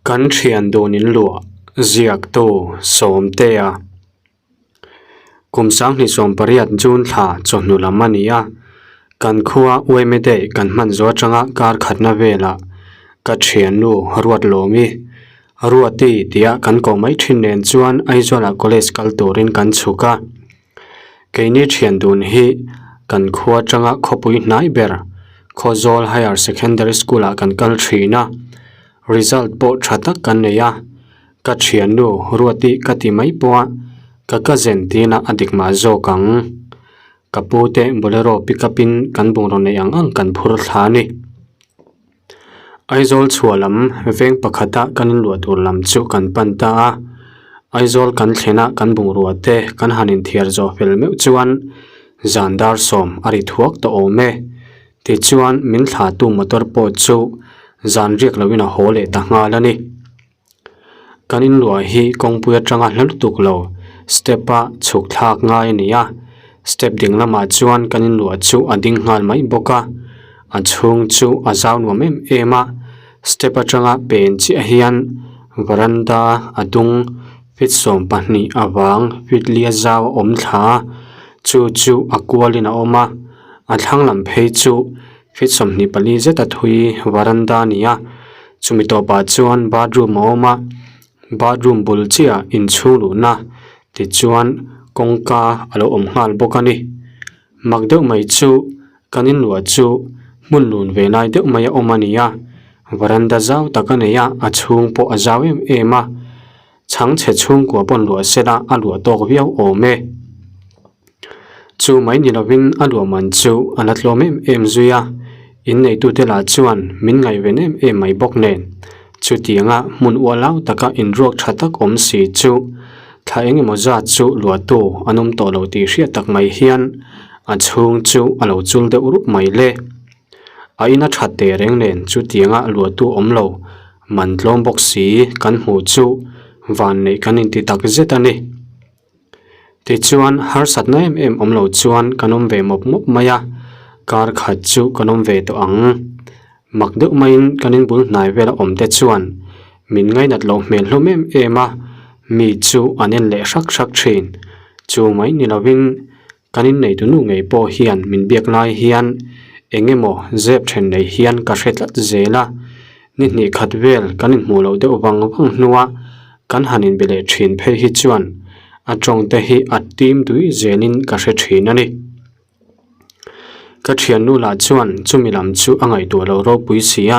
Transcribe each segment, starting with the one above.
Kan thian dun in luah ziaktu Sawmtea Kum 2018 June thla chawhnu lam a ni a, kan khua Uaime Day kan hman zawh atanga kar khatna velah ka thiannu Ruatlawmi Ruati tia kan koh mai thin nen chuan Aizawlah college kal turin kan chhuk a. Keini thian dun hi kan khua atanga khawpui hnai ber Khawzawl Higher Secondary School ah kan kal thin a, result pawh tha tak kan nei a, ka thiannu Ruati ka ti mai pawh a, ka cousin tina a dik mah zawk ang. Ka pu te Bolero pick up in kan bungraw neih ang ang kan phur thla a ni. Aizawl chhuah lam veng pakhata kan inluah tur lam chu kan pan ta a, Aizawl kan thlen a kan bungrua te kan han inthiar zawh fel meuh chuan zan dar sawm a ri thuak tawh awm e. Tichuan min thlahtu motor pawh chu zan riak loin a haw leh ta nghal a ni. Kan inluah hi kawngpui atanga hla lutuk lo step a chhuk thlak ngai a ni a, step ding lamah chuan kan inluah chu a ding nghal mai bawk a, a chhung chu a zau nuam em em a, step atanga pen chiah hian varanda a dung feet 12 avang feet lia zau a awm thla a, chu chu a kualin a awm a, a thlang lam phei chu. Feet 24 zeta thui varanda a ni a, chumi tawpah chuan bathroom a awm a, bathroom bul chiah inchhung luhna tichuan kawngka a lo awm nghal bawk a ni. Mak deuh mai chu kan inluah chu hmun lun ve lai deuh mai a awm a ni a, varanda zau tak a nei a, a chhung pawh a zau em em a, chhangchhe chhungkua pawn luah sela a luah tawk viau awm e. Chu mai ni lovin a luah man chu a la tlawm em em zui a, inneitute lah chuan min ngaihven em em mai bawk nen. Chutianga hmun ualau taka inruak tha tak awm si chu thla eng emaw zat chu luahtu an awm tawh lo tih hriat tak mai hian a chhung chu a lo chul deuh rup mai le. A ina that teh reng nen chutianga luahtu awm lo man tlawm bawk si kan hmuh chu vanneih kan inti tak zet a ni. Tichuan harsatna em em awm lo chuan kan awm ve mawp mawp mai a, kar khat chu kan awm ve tawh ang. Mak deuh maiin kan inbul hnai vela awm te chuan min ngainat loh hmel hlawm em em a, mi chu an en leh hrak hrak thin. Chu mai ni lovin kan inneitu nu ngei pawh hian min biak lai hian eng emaw zep then nei hian ka hre tlat zel a, ni hnih khat vel kan inhmuh loh deuh vang vang hnua kan han inbe leh thin phei hi chuan a tawng te hi a tim tui zelin ka hre thin a ni. Ka thiannu lah chuan chumi lam chu a ngaihtuah lo ropui si a,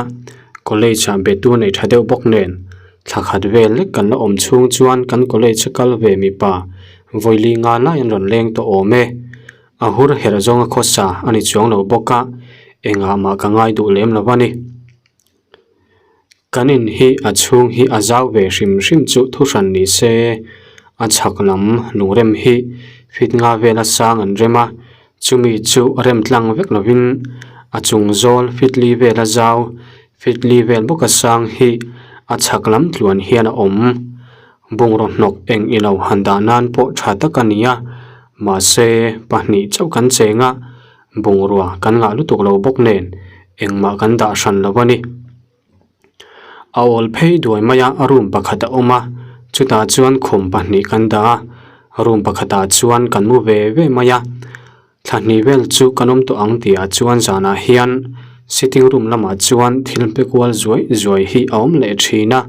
college ah betu nei tha deuh bawk nen thla khat vel lek kan la awm chhung chuan kan college a kal ve mipa Vawili nga lai an rawn leng tawh awm e. A hur herh zawnga khawsa a ni chuang lo bawk a, engah mah ka ngai duh lem lo a ni. Kan in hi a chhung hi a zau ve hrim hrim chu thuhran ni se, a chhak lam lungrem hi feet nga vela sang an rem a, chumi chu rem tlang vek lovin a chung zawl feet li vela zau, feet li vel bawka sang hi a chhak lam tluan hian a awm. Bungraw hnawk eng i lo han dah nan pawh tha tak a ni a, mahse pahnih chauh kan cheng a, bungrua kan ngah lutuk lo bawk nen engmah kan dah hran lo a ni. A awl phei duai mai a, room pakhat a awm a, chutah chuan khum pahnih kan dah a, room pakhatah chuan kan mu ve ve mai a. Thla hnih vel chu kan awm tawh ang tihah chuan zanah hian sitting room lamah chuan thil pe kual zuai zuai hi a awm leh thin a,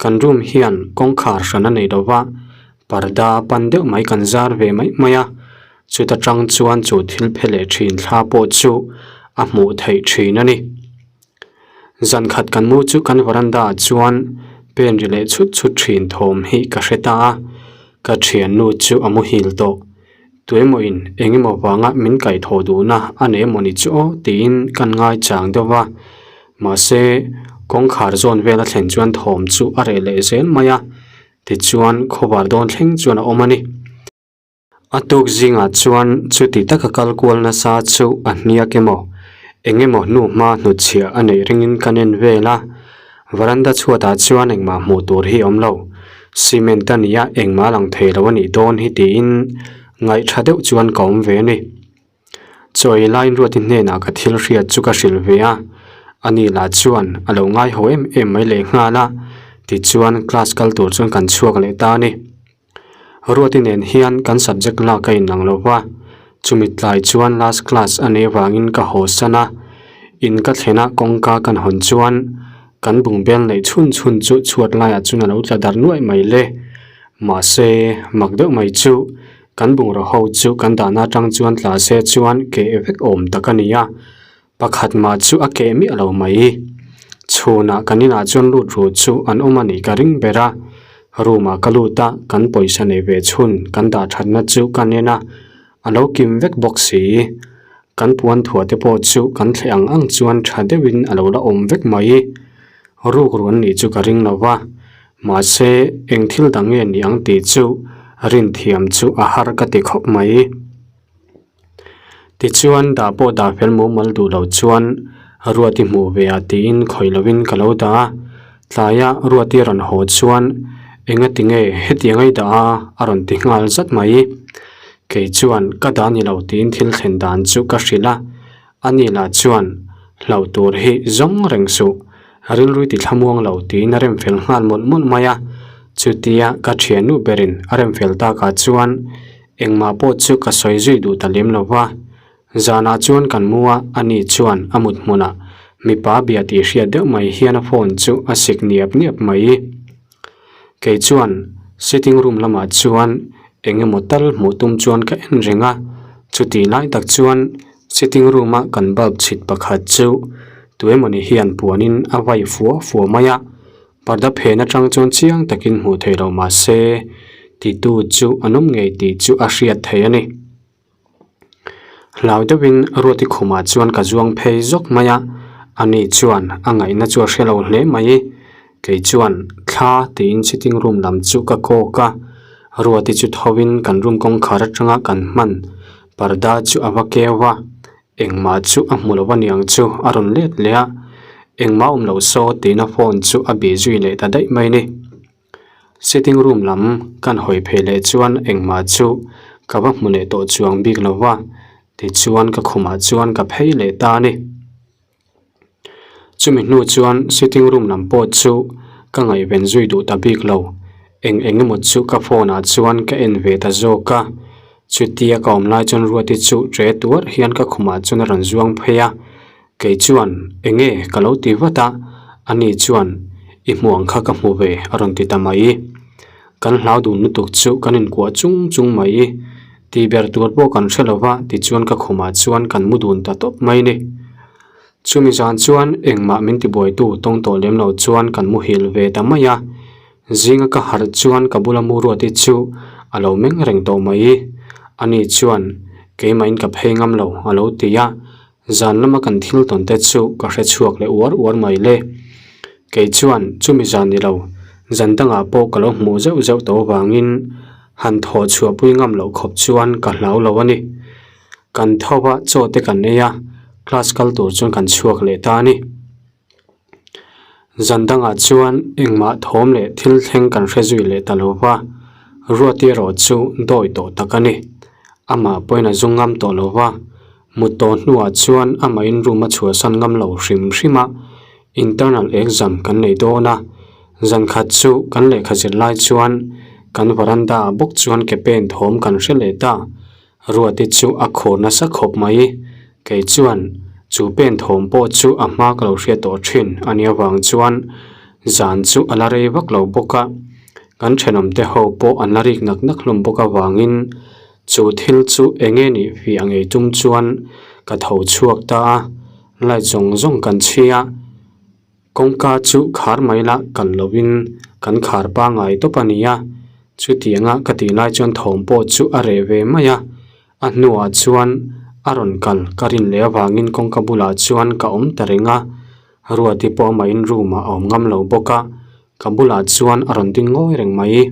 kan room hian kawngkhar hran a nei lo va, parda pan deuh mai kan zar ve mai mai a, chuta tang chuan chu thil phe leh thin thla pawh chu a hmuh theih thin a ni. Zan khat kan mu chu kan veranda ah chuan pen ri leh chhut chhut thin thawm hi ka hre ta a, ka thiannu chu a muhil tawh. Tuemaw in eng emaw vanga min kaih thawh duhna a nei emaw ni chu aw tiin kan ngai chang deuh va, mahse kawngkhar zawn vel a thlen chuan thawm chu a reh leh zel mai a, tichuan khawvar dawn thleng chuan a awm a ni. A tuk zingah chuan chuti taka kal kual nasa chu a hniak emaw, eng emaw hnu hma hnutchhiah a neih ringin kan en vel a, varanda chhuatah chuan engmah hmuh tur hi awm lo, cement a nia engmah lang thei lo a nih dawn hi tiin ngaihtha deuh chuan ka awm ve a ni. Chaw ei laiin Ruati hnenah ka thil hriat chu ka hrilh ve a, ani lah chuan a lo ngaihaw em em mai lehnghal a. Tichuan class kal tur chuan kan chhuak leh ta a ni. Ruati nen hian kan subject lak a inang lo va, chumi tlai chuan last class a neih avangin ka haw san a, in ka thlen a kawngka kan hawn chuan kan bungbel neih chhun chhun chu chhuat laiah chuan a lo tla dar nuaih mai le. Mahse, mak deuh mai chu kan bungraw ho chu kan dahna atang chuan tla se chuan keh vek awm tak a ni a, Pakhat mah chu a keh miah lo mai. Chhunah kan inah chuan lut ru chu an awm a nih ka ring ber a. Room ah ka lut a, kan pawisa nei ve chhun kan dah thatna chu ka nen a, a lo kim vek bawk si. Kan puan thuah te pawh chu kan thleh ang ang chuan tha deuhin a lo la awm vek mai. Ruk ru an nih chu ka ring lo va, mahse eng thil dang nge ni ang tih chu rinthiam chu a har ka ti khawp mai. Tichuan dah pawh dah fel mumal duh lo chuan Ruati hmuh ve ah tiin khawih lovin ka lo dah a, tlaia Ruati rawn haw chuan enga tinge hetiang a i dah a a rawn ti nghal zat mai. Kei chuan ka dah ni lo tiin thil thlen dan chu ka hrilh a, ani lah chuan hlauh tur hi zawng reng suh rilru ti thlamuang lo tiin a rem fel nghal mawlh mawlh mai a, chutia ka thiannu berin a rem fel takah chuan Engmah pawh chu ka sawi zui duh ta lem lo va, zanah chuan kan mu a, ani chuan a mut hmunah mipa bia tih hriat deuh mai hian a phone chu a sik niap niap mai. Kei chuan sitting room lamah chuan eng emaw tal hmuh tum chuan ka en reng a, chutih lai tak chuan sitting room a kan bulb chhit pakhat chu tuemawni hian puanin a vai fua fua mai a. Parda phen atang chuan chiang takin hmuh theih loh mah se titu chu an awm ngei tih chu a hriat theih a ni. Hlau deuhin Ruati khumah chuan ka zuang phei zawk mai a, ani chuan a ngaihna chu a hre lo hle mai. Kei chuan thla tiin sitting room lam chu ka kawk a, Ruati chu thovin kan room kawngkhar atanga kan hman parda chu a va keu a. Engmah chu a hmu lo aniang chu a rawn let leh a, engmah awm lo saw tiin a phone chu a bih zui leh ta daih mai ni. Sitting room lam kan hawi phei leh chuan engmah chu ka va hmu leh tawh chuang bik lo va, tichuan ka khumah chuan ka phei leh ta a ni. Chumi hnu chuan sitting room lam pawh chu ka ngaihven zui duh ta bik lo, eng eng emaw chu ka phone ah chuan ka en ve ta zawk a, chutia ka awm lai chuan Ruati chu ṭe tuar hian ka khumah chuan a rawn zuang phei a, kei chuan eng nge ka lo ti vat a, ani chuan i hmuh ang kha ka hmu ve a rawn ti ta mai. Kan hlau dun lutuk chu kan inkuah chung chung mai, ti ber tur pawh kan hre lo va tichuan ka khumah chuan kan mu dun ta tawp mai ni. Chumi zan chuan engmah min tibuaitu tawng tawh lem lo chuan kan muhil ve ta mai a, zinga ka harh chuan ka bula mu ruati chu a lo meng reng tawh mai. Ani chuan keimahin ka phei ngam lo a lo ti a, zan lama kan thil tawn te chu ka hre chhuak leh uar uar mai le. Kei chuan chumi zan ni lo, zan dangah pawh ka lo hmuh zeuh zeuh tawh avangin han thawh chhuahpui ngam loh khawp chuan ka hlau lo a ni. Kan tho a, chaw te kan ei a, class kal tur chuan kan chhuak leh ta a ni. Zan dangah chuan engmah thawm leh thil thleng kan hre zui leh ta lo va, Ruati erawh chu dawi tawh tak a ni. Amah pawhin a zu ngam tawh lo va, mut tawh hnuah chuan amahin room a chhuahsan ngam lo hrim hrim a, internal exam kan nei dawn a, zan khat chu kan lehkha zir lai chuan kan veranda ah bawk chuan ke pen thawm kan hre leh ta. Ruati chu a khur nasa khawp mai. Kei chuan chu pen thawm pawh chu a hma ka lo hriat tawh thin a nih avang chuan zan chu a la rei vak lo bawk a. Kan thenawm te ho pawh an la rik nak nak hlawm bawk avangin chu thil chu eng nge nih fih a ngei tum chuan ka tho chhuak ta a, light zawng zawng kan chhi a. Kawngka chu khar mai la kal lovin kan khar pangai tawp a ni a, chutianga ka tih lai chuan thawm pawh chu a reh ve mai a, a hnuah chuan a rawn kal ka rin leh avangin kawngka bulah chuan ka awm ta reng a, Ruati pawh amahin room ah a awm ngam lo bawk a, ka bulah chuan a rawn ding ngawi reng mai.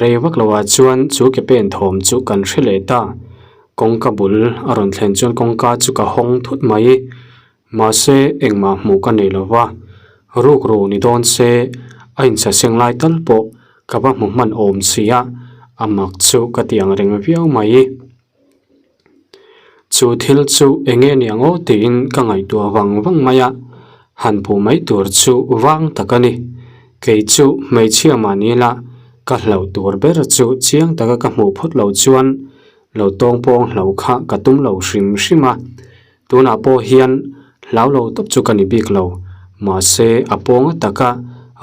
Rei vak lovah chuan chu ke pen thawm chu kan hre leh ta, kawngka bul a rawn thlen chuan kawngka chu ka hawng thut mai. Mahse, engmah hmuh ka nei lo va, rukru ni dawn se a insaseng lai tal pawh ka va hmu hman awm si a, a mak chu ka ti ang reng viau mai. Chu thil chu eng nge ni ang aw tiin ka ngaihtuah vang vang mai a, han puh mai tur chu vang tak a ni. Kei chu hmeichhia mah ni la, ka hlauh tur ber chu chiang taka ka hmuh phawt lo chuan lo tawng pawng hlo kha ka tum lo hrim hrim a. Tunah pawh hian hlau lo tawp chu ka ni bik lo, mahse a pawng a taka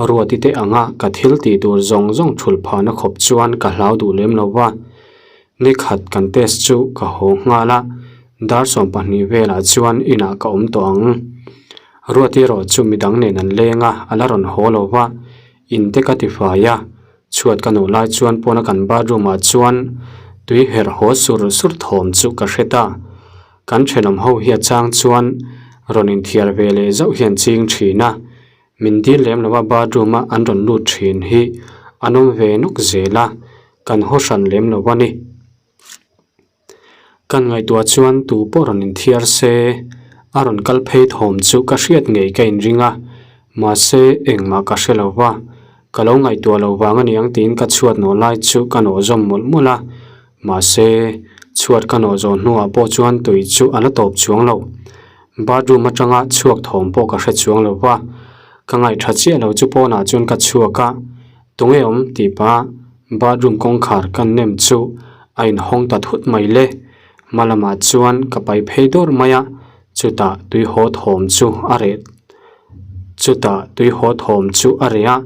Ruati te anga ka thil tih tur zawng zawng thulh phahna khawp chuan ka hlau duh lem lo va. Ni khat kan test chu ka haw nghal a, dar 12 velah chuan inah ka awm tawh ang. Ruati erawh chu midang nen an leng a, a la rawn haw lo va, in te ka ti fai a, chhuat ka nawh lai chuan pawna kan bathroom ah chuan tui herh haw sur sur thawm chu ka hre ta. Kan thenawm ho hi a chang chuan rawn inthiar ve leh zauh hian ching thin a, min dil lem lova bathroom a an rawn lut thin hi an awm ve nawk zel a, kan haw hran lem lo a ni. Kan ngaihtuah chuan tu pawh rawn inthiar se, a rawn kal phei thawm chu ka hriat ngei ka inring a, mahse engmah ka hre lo va, ka lo ngaihtuah lo vang a niang tiin ka chhuat nawh lai chu ka nawh zawm mawlh mawlh a. Mahse, chhuat ka nawh zawh hnuah pawh chuan tui chu a la tawp chuang lo. Bathroom atanga chhuak thawm pawh ka hre chuang lo va, ka ngaihṭha chiah lo chu pawnah chuan ka chhuak a, Tunge awm? tih pah bathroom kawngkhar ka nem chu a inhawng ta thut mai le. Hma lamah chuan ka pai phei dawr mai a, chutah tui haw thawm chu a reh chutah tui haw thawm chu a reh a.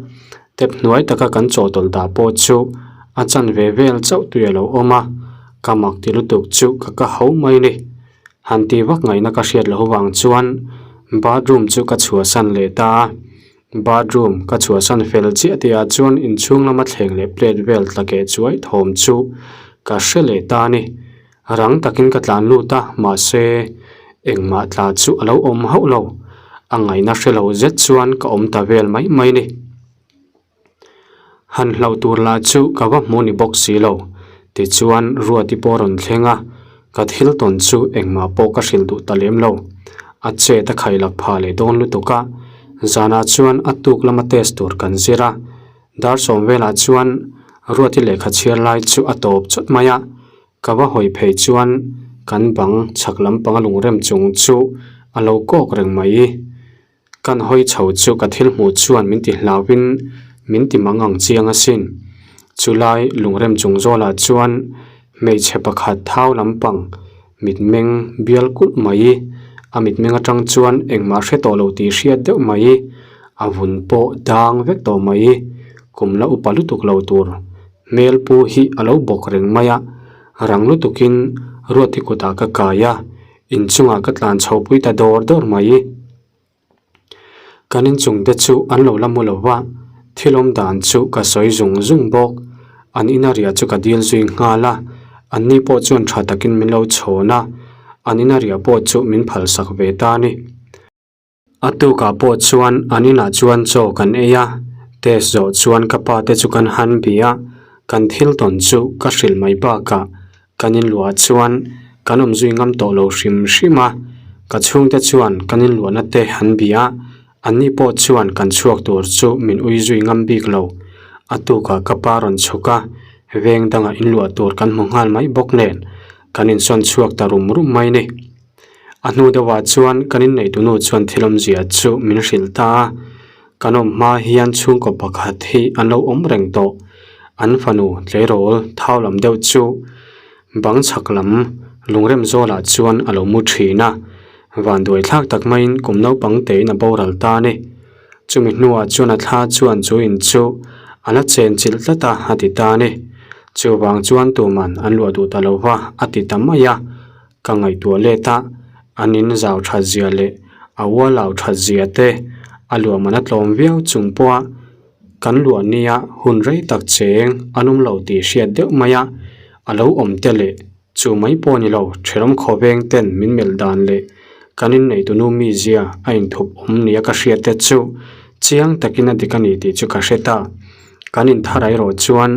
Tep hnuai taka kan chawhtawlh dah pawh chu a chan ve vel chauh tui a lo awm a, ka mak ti lutuk chu ka ka ho mai ni. Han ti vak ngaihna ka hriat loh vang chuan bathroom chu ka chhuahsan leh ta a, bathroom ka chhuahsan fel chiah tihah chuan inchhung lama thleng leh plate vel tla keh chuai thawm chu ka hre leh ta a ni. Rang takin ka tlan lut a, mahse engmah tla chu a lo awm hauh lo. A ngaihna hre lo zet chuan ka awm ta vel mai mai ni. Han hlauh tur lah chu ka va hmu ni bawk si lo. Tichuan Ruati pawh a rawn thleng a, ka thil tawn chu engmah pawh ka hrilh duh ta lem lo. A chet a khailak phah leh dawn lutuk a, zanah chuan a tuk lama test tur kan zir a. Dar sawm velah chuan Ruati lehkha chhiar lai chu a tawp chawt mai a, Ka va hawi phei chuan kan bang chhak lampanga lungrem chung chu a lo kawk reng mai. Kan hawi chho chu ka thil hmuh chuan min ti hlauhin min ti mang ang chiang asin. Chulai lungrem chung zawlah chuan hmeichhe pakhat thau lampang mitmeng bial kulh mai. A mitmeng atang chuan engmah hre tawh lo tih hriat deuh mai. A vun pawh dang vek tawh mai. Kum la upa lutuk lo tur. Hmel pu hi a lo bawk reng mai a, rang lutukin Ruati kutah ka kai a, inchungah ka tlan chho pui ta dawr dawr mai. Kan inchung te chu an lo la mu lo va, thil awm dan chu ka sawi zung zung bawk. An ina riah chu ka dil zui nghal a, anni pawh chuan tha takin min lo chhawn a, an ina riah pawh chu min phalsak ve ta a ni. A tukah pawh chuan an inah chuan chaw kan ei a, test zawh chuan ka pa te chu kan han bi a, kan thil tawn chu ka hrilh mai bakah kan inluah chuan kan awm zui ngam tawh lo hrim hrim a, ka chhungte chuan kan inluahna te an bi a, anni pawh chuan kan chhuak tur chu min ui zui ngam bik lo. A tukah ka pa rawn chhuk a, veng dangah inluah tur kan hmu nghal mai bawk nen kan insawn chhuak ta rum rum mai ni. A hnu deuhah chuan kan inneitunu chuan thil awmzia chu min hrilh ta a, kan awm hma hian chhungkaw pakhat hi an lo awm reng tawh. An fanu tleirawl thau lam deuh chu bang chhak lam lungrem zawlah chuan a lo mu thin a, vanduai thlak tak maiin kum naupang tein a boral ta a ni. Chumi hnuah chuan a thla chuan chu in chu a la chen chilh tlat a, a ti ta a ni. Chuvang chuan tuman an luah duh ta lo va, a ti ta mai a. Ka ngaihtuah let a, an in zau that zia leh a ualau that zia te a luahman a tlawm viau chung pawha kan luah nia hun rei tak cheng an awm lo tih hriat deuh mai a, a lo awm te leh chu mai pawh ni lo ṭherawm khawveng ten min melh dan leh kan inneitunu mizia a inthup awm nia ka hriat te chu chiang takin a dik a ni tih chu ka hre ta. Kan inthar erawh chuan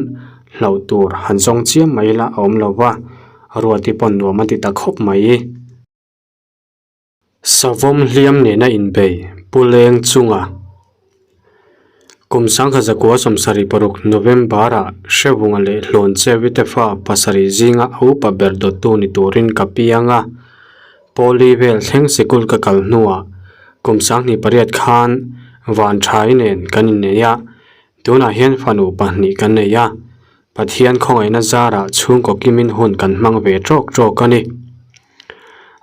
hlauh tur han zawng chiam mai la a awm lo va. Ruati pawn nuam a ti ta khawp mai. Savawm hliam nena inbei Pu Leng chunga kum sangkhat zakua 76 November-ah Hrevunga leh Hlawn Chevite fa pasarih zinga a upa ber dawttu ni turin ka piang a. Pawli vel thleng sikul ka kal hnuah kum 28 khan Vanthai nen kan innei a. Tunah hian fanu pahnih kan nei a, Pathian khawngaihna zarah chhungkaw kimin hun kan hmang ve tawk tawk a ni.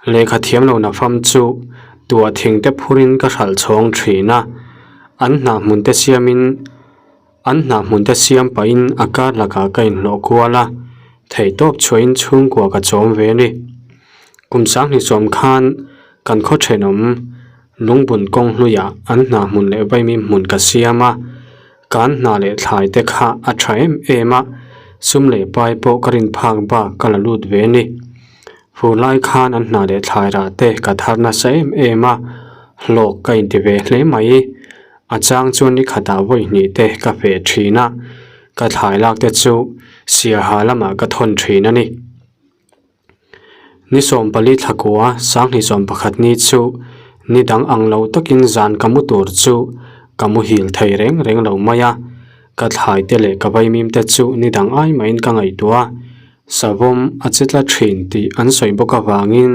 Lehkha thiam lo nafam chu tuah thing te phurin ka hralh chhawng thin a, an hnah hmun te siamin an hnah hmun te siam pahin a kar lakah ka inhlawh kual a, theihtawp chhuahin chhungkua ka chawm ve a ni. Kum sanghnih sawm khan kan khaw thenawm Lungbun kawng hluiah an hnah hmun leh vaimim hmun ka siam a, kan hna leh thlai te kha a tha em em a, sum leh pai pawh ka rin phak bak ka la lut ve a ni. Fur lai khan an hna leh thlai rah te ka thar nasa em em a, hlawk ka inti ve hle mai. A chang chuan ni khatah vawi hnih te ka feh thin a, ka thlai lak te chu siaha lamah ka thawn thin a ni. Ni 14 thlakua sanghnih 11 ni chu ni dang ang lo takin zan ka mu tur chu ka muhil thei reng reng lo mai a, ka thlai te leh ka vaimim te chu ni dang ai mahin ka ngaihtuah a, savawm a che tla thin tih an sawi bawk avangin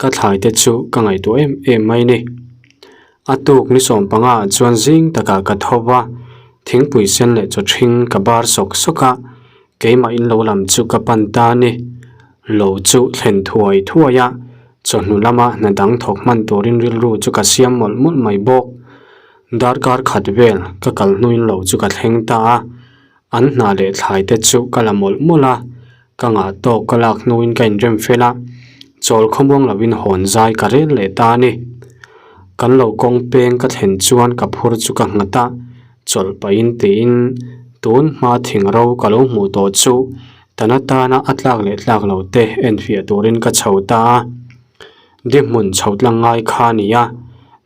ka thlai te chu ka ngaihtuah em em mai ni. A tuk ni 15 ah chuan zing takah ka tho va, thingpui sen leh chaw ṭhing ka bar sawk sawk a, Keimah in lo lam chu ka pan ta a ni. Lo chu thlen thuai thuai a, chawhnu lama hna dang thawk hman turin rilru chu ka siam mawlh mawlh mai bawk. Darkar khat vel ka kal hnuin lo chu ka thleng ta a, an hna leh thlai te chu ka la mawlh mawlh a, ka ngah tawk ka lak hnuin ka inrem fel a, chawl khawmuang lovin hawn zai ka rel leh ta a ni. Kan lo kawng peng ka thlen chuan ka phur chu ka nghat a, Chawlh pahin tiin tun hma thing ro ka lo hmuh tawh chu tan atana a tlak leh tlak lo te enfiah turin ka chho ta a. Di hmun chho tlang ngai kha a ni a,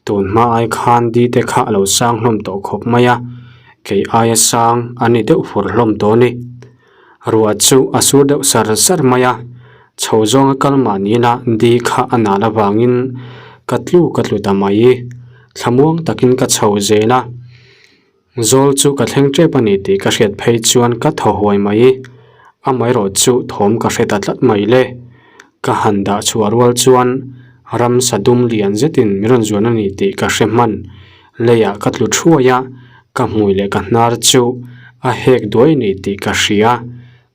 tun hma ai khan di te kha a lo sang hlawm tawh khawp mai a, kei aia sang a ni deuh fur hlawm tawh a ni. Ruah chu a sur deuh sar sar mai a, chho zawnga kal mahni la di kha a nal avangin ka tlu ka tlu ta mai. Thlamuang takin ka chho zel a, zawl chu ka thleng tep a ni tih ka hriat phei chuan ka thaw huai mai. Amaherawh chu thawm ka hre ta tlat mai le. Ka han dah chhuah rual chuan ramsa dum lian zetin min rawn zuan a ni tih ka hre hman. Leiah ka tlu thuai a, ka hmui leh ka hnar chu a hek duai a ni tih ka hria.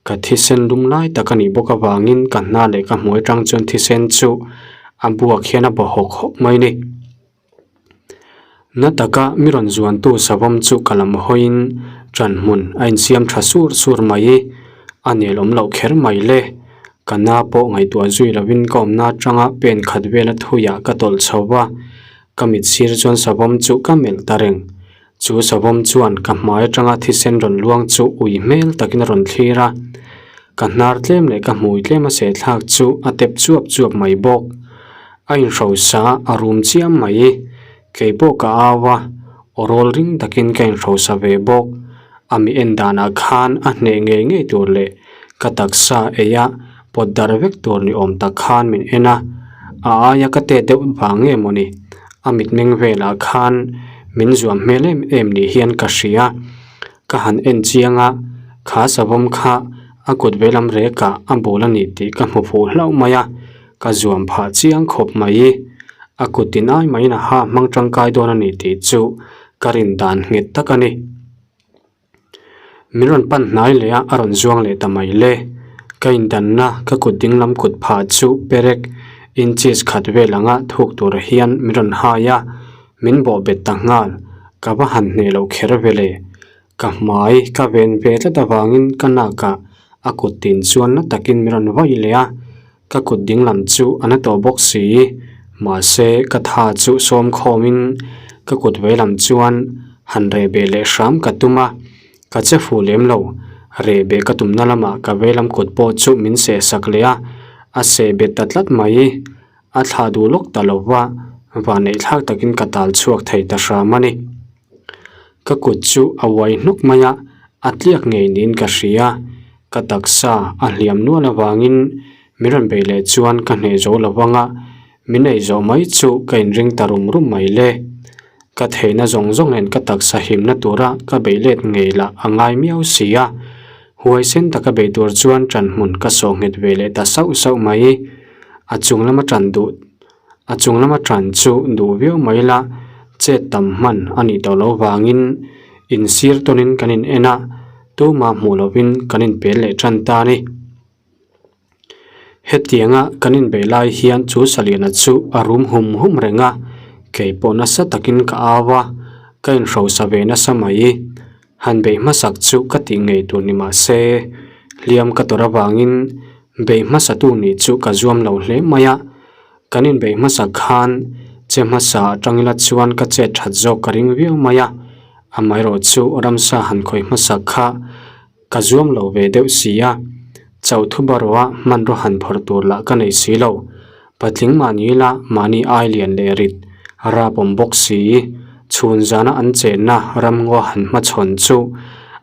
Ka thisen lum lai tak a nih bawk avangin ka hnar leh ka hmui atang chuan thisen chu a buak hian a baw hawk hawk mai a ni. Na taka mi rawn zuantu savawm chu ka lam hawiin ṭan hmun a insiam ṭha sur sur mai. A nelawm loh kher mai le. Ka na pawh ngaihtuah zui lovin ka awmna aṭanga pen khat vela thuiah ka tawlh chho va, ka mit sir chuan savawm chu ka melh ta reng. Chu savawm chuan ka hmai aṭanga thisen rawn luang chu ui hmel takin a rawn thlir a, ka hnar tlem leh ka hmui tlem a sehthlak chu a tep chuap chuap mai bawk. A inhrosa a rum chiam mai. Kei pawh ka au a, aw rawl ring takin ka inhrosa ve bawk. A mi en danah khan a hneh ngei ngei tur leh ka taksa ei a pawt darh vek tur ni awm tak khan min en a. A aia ka tet deuh vang nge mawni? A mitmeng velah khan min zuam hmel em em ni hian ka hria. Ka han en chiang a, kha savawm kha a kut veilam rekah a bul a ni tih ka hmu fuh hlauh mai a. Ka zuam phah chiang khawp mai. A kut tin ai maiin a ha hmang tangkai dawn a ni tih chu ka rin dan nghet tak a ni. Min rawn pan hnai leh a, a rawn zuang leh ta mai le. Ka indanna ka kut dinglam kut phah chu perek inches khat vel anga thuk tur hian min rawn hai a, min bawh bet ta nghal. Ka va han hneh loh kher ve le. Ka hmai ka ven ve tlat avangin ka nakah a kut tin chuan na takin min rawn vaih leh a, ka kut dinglam chu a na tawh bawk si. Mahse ka tha chu sawm khawmin ka kut veilam chuan han reh beh leh hram ka tum a, ka che fuh lem lo. Reh beh ka tumna lamah ka veilam kut pawh chu min seh sak leh a, a seh bet ta tlat mai. A thlah duh lawk ta lo va, vanneih thlak takin ka tal chhuak thei ta hram a ni. Ka kut chu a uai hnuk mai a, a tliak ngei niin ka hria. Ka taksa a hliam nual avangin min rawn beih leh chuan ka hneh zo lo vang a, min ei zawh mai chu ka inring ta rum rum mai le. Ka theihna zawng zawng nen ka taksa himna tura ka beih let ngei lah a ngai miau si a, huaisen taka beih tur chuan ṭan hmun ka sawh nghet ve leh ta sauh sauh mai. A chung lama ṭan duh A chung lama ṭan chu duh viau mai la, chet tam hman a nih tawh loh vangin Insir tawnin kan in en a, tumah hmuh lovin kan inpel leh tan ta a ni. Hetianga kan inbeih lai hian chu Saliana chu a rum hum hum reng a, kei pawh nasa takin ka au a, ka inhrosa ve nasa mai. Han beih hmasak chu ka tih ngei tur ni mah se, hliam ka tawrh avangin beih hmasatu nih chu ka zuam lo hle mai a. Kan inbeih hmasak khan che hmasa atangila chuan ka chet that zawk ka ring viau mai a, amaherawhchu ramsa han khawih hmasak kha Ka zuam lo ve deuh si a, chauh thu barawha hmanraw han phawrh tur lah ka nei si lo. Patling mahni ila mahni ai lian leh rit rap awm bawk si. Chhun zana an chenna ramngaw han hmachhawn chu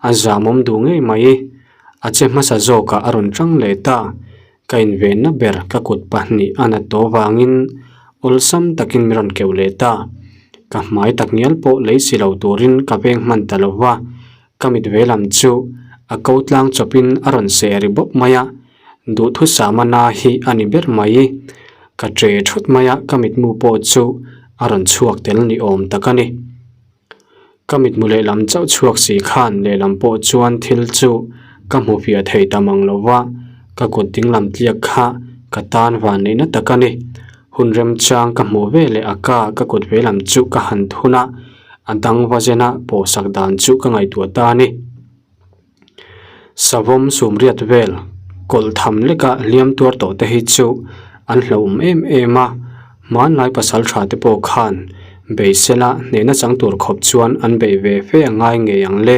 a zamawm duh ngei mai. A che hmasa zawkah a rawn tang leh ta. Ka invenna ber ka kut pahnih a nat tawh vangin awlsam takin min rawn keuh leh ta. Ka hmai takngial pawh lei si lo turin ka veng hman ta lo va. Ka mit ve lam chu a ko tlang chawpin a rawn seh ri bawp mai a, duhthusama na hi a ni ber mai. Ka ṭe thut mai a, ka mitmu pawh chu a rawn chhuak tel ni awm tak a ni. Ka mitmu lehlam chauh chhuak si khan lehlam pawh chuan thil chu ka hmu fiah thei ta mang lo va, ka kut dinglam tliak kha ka tan van neihna tak a ni. Hun remchang ka hmuh ve leh a ka ka kut veilam chu ka han thun a, A dang va zena pawhsak dan chu ka ngaihtuah ta a ni. Savawm sumriat vel kawlh tham leka hliam tuar tawh te hi chu an hlauhawm em em a, hmanlai pasal tha te pawh khan beisela hnehna chang tur khawp chuan an beih ve fe a ngai ngei ang le.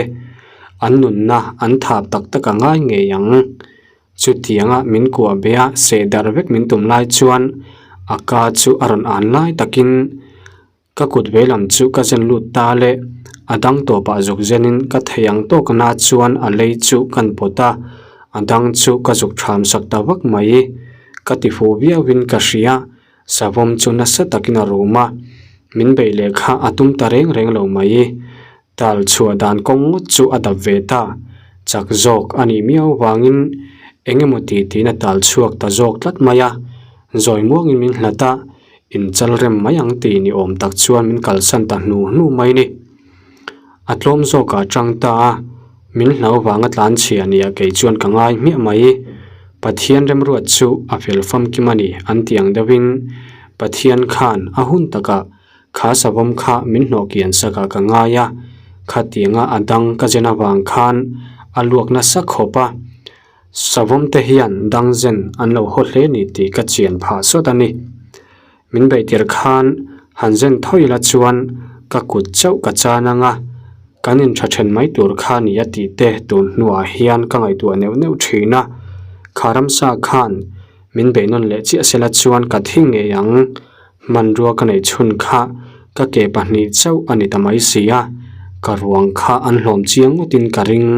An nunna an thap tak tak a ngai ngei ang. Chutianga min kuah be a seh darh vek min tum lai chuan a ka chu a rawn an lai takin Ka kut veilam chu ka zen lut ta le, a dang tawpah zuk zenin ka thei ang tawk na chuan a lei chu kan pawt a, a dang chu ka zuk tham sak ta vak mai. Ka ti fuh viauin ka hria, savawm chu nasa takin a rum a, min beih leh kha a tum ta reng reng lo mai. Tal chhuah dan kawng ngawt chu a dap ve ta, chak zawk a nih miau vangin eng emaw ti tiin a tal chhuak ta zawk tlat mai a, zawi muangin min hlat a, Inchal rem mai ang tih ni awm tak chuan min kalsan ta hnu hnu mai ni. A tlawm zawkah a tang ta a, min hlau vanga tlan chhia nia kei chuan ka ngai hmiah mai. Pathian remruat chu a fel famkim a ni an ti ang deuhin Pathian khan a hun takah kha savawm kha min hnawh kian sakah ka ngai a, khatianga a dang ka zen avang khan a luak nasa khawp a. Savawm te hian dang zen an lo haw hle ni tih ka chian phah sawt a ni. Min beih tir khan han zen thawi la chuan ka kut chauh ka chan ang a, kan intha then mai tur kha ni a tih te tun hnuah hian ka ngaihtuah neuh neuh thin a. Kha ramsa khan min beih nawn leh chiah sela chuan ka thi ngei ang. Hmanrua ka neih chhun kha ka ke pahnih chauh a ni ta mai si a, ka ruang kha an hlawm chiang ngawtin ka ring.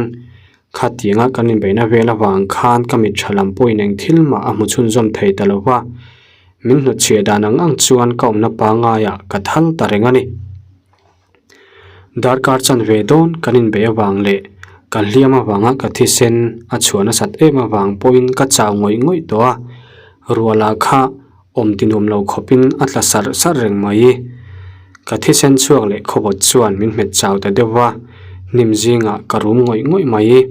Khatianga kan inbeihna vel avang khan ka mit tha lam pawhin eng thil mah a hmu chhunzawm thei ta lo va, min hnutchhiah dan ang ang chuan ka awmna pangaiah ka thal ta reng a ni. Darkar chanve dawn kan inbeih avang leh ka hliam avanga ka thisen a chhuah nasat em avang pawhin ka chau ngawih ngawih tawh a, ruahlah kha awm ti nuam lo khawpin a tla sarh sarh reng mai. Ka thisen chhuak leh khawbawt chuan min hmet chau ta deuh va, hnim zingah ka rum ngawih ngawih mai.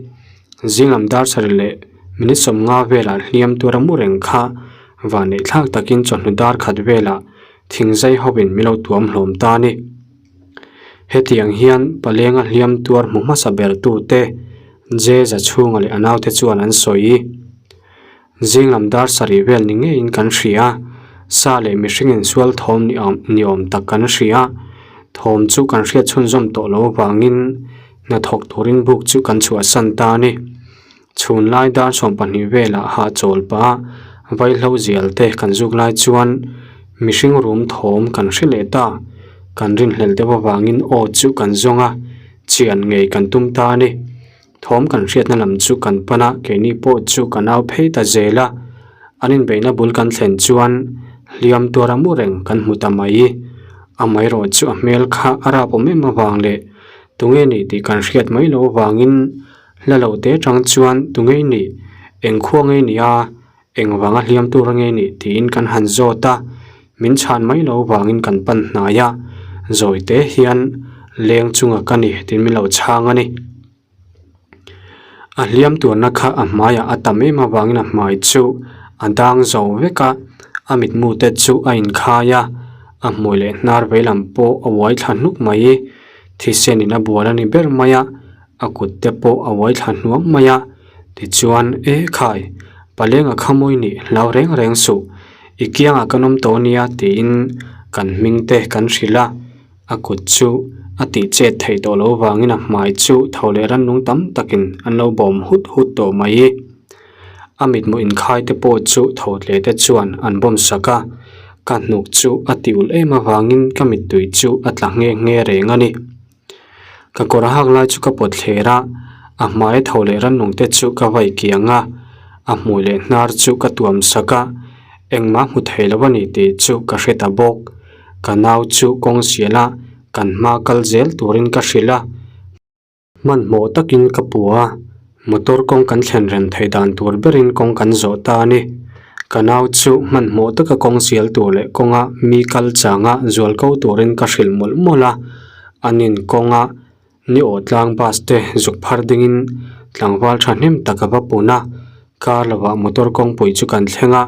Zinglam dar sarih leh minute 50 velah hliam tura mu reng kha vanneih thlak takin chawhnu dar khat velah thingzai hovin min lo tuam hlawm ta a ni. Hetiang hian palenga hliam tuar hmu hmasa ber tute Jeza chhunga leh a naute chuan an sawi. Zinglam dar sarih vel ni ngeiin kan hria, sa leh mihring insual thawm ni awm ni awm tak kan hria. Thawm chu kan hriat chhunzawm tawh lo avangin hnathawk turin buk chu kan chhuahsan ta a ni. Chhun lai dar 12 velah hahchawl pah a vaihlo zial te kan zuk lai chuan mihring rum thawm kan hre leh ta. Kan rinhlelh deuh avangin aw chu kan zawng a, chian ngei kan tum ta a ni. Thawm kan hriatna lam chu kan pan a, keini pawh chu ka nau phei ta zel a. An inbeihna bul kan thlen chuan hliam tuara mu reng kan hmu ta mai. Amaherawh chu a hmel kha a rap awm em avang leh tunge ni tih kan hriat mai loh avangin hla lo te atang chuan tunge i nih, eng khua nge i nih a, Engvanga hliam tur a nge nih tiin kan han zawt a, min chhan mai lo vangin kan pan hnai a, zawi te hian Leng chunga ka ni tiin min lo chhang a ni. A hliam tuarna kha a hmaiah a tam em avangin a hmai chu a dang zo vek a, a mitmu te chu a inkhai a, a hmui leh hnar vei lam pawh a uai thla hnuk mai. Thisen in a bual a ni ber mai a, a kut te pawh a uai thla hnuang mai a. Tichuan, E khai, Palenga kha mawi nih hlau reng reng suh, i kiangah kan awm tawh ania tiin kan hming te kan hrilh a. A kut chu a tih chet theih tawh loh vangin a hmai chu tho leh rannung tam takin an lo bawm hut hut tawh mai. A mithmuh inkhai te pawh chu tho tle te chuan an bawm sak a, ka hnuk chu a ti ulh em avangin ka mittui chu a tla nghe nghe reng a ni. Ka kawr hak lai chu ka pawt thler a, a hmai tho leh rannung te chu ka vai kiang a, a hmui leh hnar chu ka tuam sak a, engmah hmu thei lo a ni tih chu ka hre ta bawk. Ka nau chu kawng sial a, kan hma kal zel turin ka hrilh a. Hmanhmawh takin ka pu a, motor kawng kan thlen rem theih dan tur berin kawng kan zawh ta a ni. Ka nau chu hmanhmawh taka kawng sial tur leh kawnga mi kal changa zual ko turin ka hrilh mawlh mawlh a, an in kawnga ni awh tlang bus te zuk phar dingin tlangval thahnem tak a va pun a, car lovah motor kawngpui chu kan thleng a,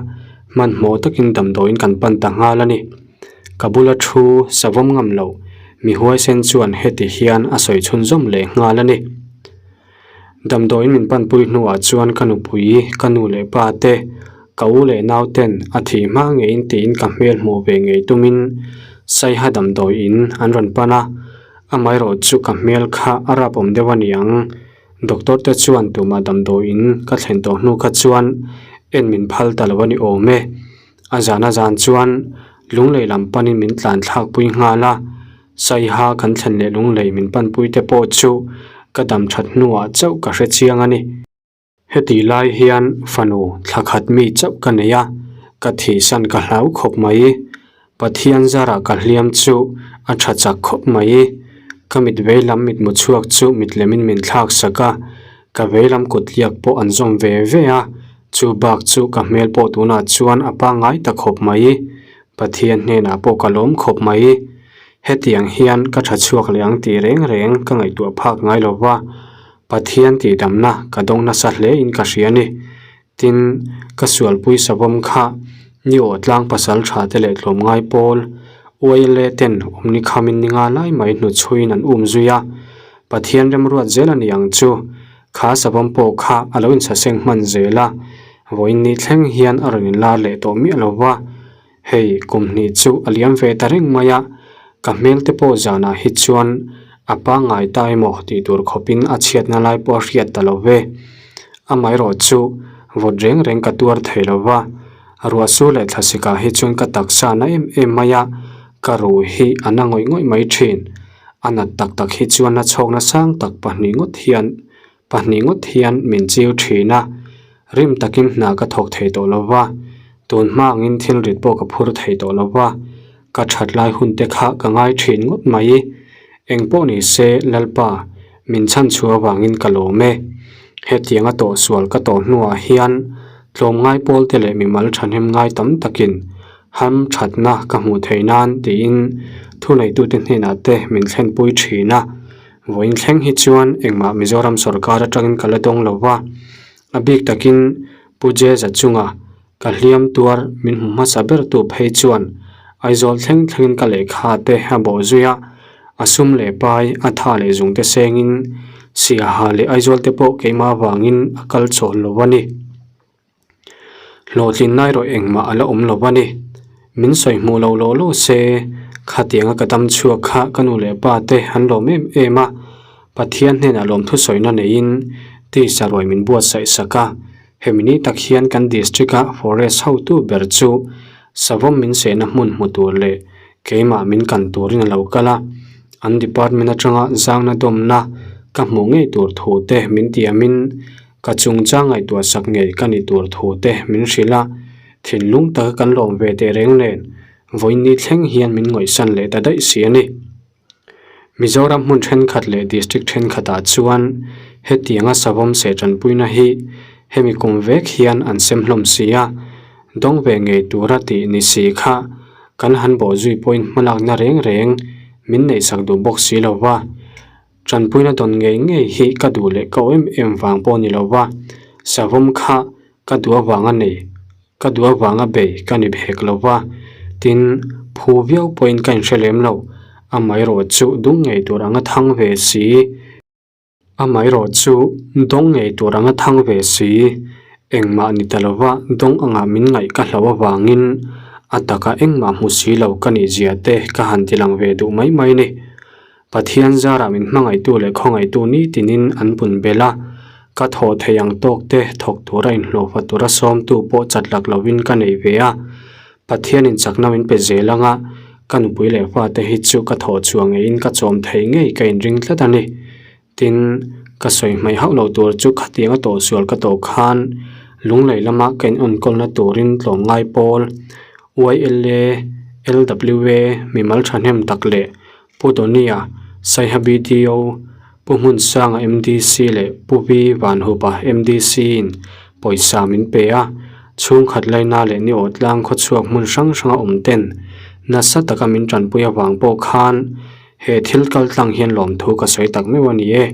hmanhmawh takin damdawiin kan pan ta nghal a ni. Ka bula thu savawm ngam loh mi huaisen chuan heti hian a sawi chhunzawm leh nghal a ni. Damdawiin min panpui hnuah chuan ka nupui, ka nu leh pa te, ka u leh nau ten a thih hma ngeiin tiin ka hmel hmuh ve ngei tumin Saiha damdawiin an rawn pan a, amaherawh chu ka hmel kha a rapawm deuh a niang. Doctor te chuan tumah damdawiin ka thlen tawh hnu kha chuan en min phal ta lo a ni awm e. A zan a zan chuan lunglei lam panin min tlan thlak pui nghal a, Saiha kan thlen leh lunglei min panpui te pawh chu ka dam that hnuah chauh ka hre chiang a ni. Hetih lai hian fanu thla khat mi chauh ka nei a, ka thihsan ka hlau khawp mai. Pathian zarah ka hliam chu a tha chak khawp mai. Ka mit vei lam mitmu chhuak chu mit lemin min thlak sak a, ka vei lam kut liak pawh an zawm ve ve a, Chu bak chu ka hmel pawh tunah chuan a pangngai ta khawp mai. Pathian hnenah pawh ka lawm khawp mai. Hetiang hian ka tha chhuak leh ang tih reng reng ka ngaihtuah phak ngai lo va, Pathian tihdamna ka dawng nasa hle in ka hria ni. Tin, ka sualpui savawm kha ni aw tlang pasal tha te leh tlawmngai pawl ULA ten awmni khamin ni nga lai mai hnuchhuiin an um zui a, Pathian remruat zel a ni ang chu. Kha savawm pawh kha a lo inchhaseng hman zel a, vawiin ni thleng hian a rawn inlar leh tawh miah lo va, hei kum hnih chu a liam ve ta reng mai a, ka hmel te pawh zanah hi chuan a pangngai ta emaw tih tur khawpin a chhiatna lai pawh a hriat ta lo ve. Amaherawh chu vawt reng reng ka tuar thei lo va, ruahsur leh thlasikah hi chuan ka taksa na em em mai a, ka ruh hi a na ngawih ngawih mai thin. A nat tak tak hi chuan a chhawkna sang tak pahnih ngawt hian pahnih ngawt hian min chiu thin a, rim takin hna ka thawk thei tawh lo va, tun hma angin thil rit pawh ka phur thei tawh lo va, ka that lai hun te kha ka ngai thin ngawt mai. Engpawh ni se Lalpa min chhan chhuah avangin ka lawm e. Hetianga tawhsual ka tawh hnuah hian tlawmngai pawl te leh mimal thahnem ngai tam takin Ham thatna ka hmuh theih nan tiin thuneitute hnenah te min thlenpui thin a, vawiin thleng hi chuan engmah Mizoram sorkar atangin ka la dawng lo va, a bik takin Pu Jeza chunga ka hliam tuar min hmu hmasa bertu phei chuan Aizawl thleng thlengin ka lehkha te a bawh zui a, a sum leh pai a tha leh zungte sengin Siaha leh Aizawl te pawh keimah avangin a kal chawl lo a ni. Hlawhtlinna erawh engmah a la awm lo a ni. Min sawi hmuh loh lawh lawh se, khatianga ka dam chhuak kha ka nu leh pa te an lawm em em a, Pathian hnenah lawmthu sawina neiin tisa ruai min buatsaih sak a, hemi ni tak hian kan district a forest hotu ber chu savawm min sehna hmun hmu tur leh keimah min kan turin a lo kal a, an department atanga zangna dawmna ka hmuh ngei tur thu te min tiamin Ka chungchang ngaihtuah sak ngei ka ni tur thu te min hrilh a, thinlung taka kan lawm ve teh reng nen vawiin ni thleng hian min ngawihsan leh ta daih si a ni. Mizoram hmun thenkhat leh district thenkhatah chuan hetianga savawm seh tanpuina hi hemi kum vek hian an sem hlawm si a, dawng ve ngei tura tih ni si kha kan han bawhzui pawhin hmalakna reng reng. min neihsak duh bawk si lo va. Tanpuina dawn ngei ngei hi ka duh leh ka awm em em vang pawh ni lo va, savawm kha ka duh avanga nei, ka duh avanga bei ka ni hek lo va, tin, phu viau pawhin ka inhre lem lo, amaherawh chu dung ngei tur anga thang ve si. Amaherawh chu dawng ngei tur anga thang ve si, engmah ni ta lova dawng angah min ngaih ka hloh avangin a taka engmah hmu si lo ka nih zia te ka han ti lang ve duh mai mai ni. Pathian zarah min hmangaihtu leh khawngaihtu nitinin an pun belh a, ka thawh theih ang tawk te thawk tura inhlawhfa tura sawmtu pawh chat lak lovin ka nei ve a, Pathianin chakna min pe zel anga ka nupui leh fate hi chu ka thawh chhuah ngeiin ka chawm thei ngei ka inring tlat a ni. Tin, ka sawi hmaih hauh lo tur chu khatiang a tawhsual ka tawh khan Lunglei lama ka inenkawlna turin tlawmngai pawl YLA, LWA mimal thahnem tak leh Pu Donia, Saiha BDO, Pu Hmunsanga MDC leh Pu V Vanhupa MDC in pawisa min pe a, chhungkhat laina leh ni awh tlang khawchhuak hmun hrang hranga awm ten nasa taka min tanpui avang pawh khan he thil kal tlang hian lawmthu ka sawi tak meuh a ni e.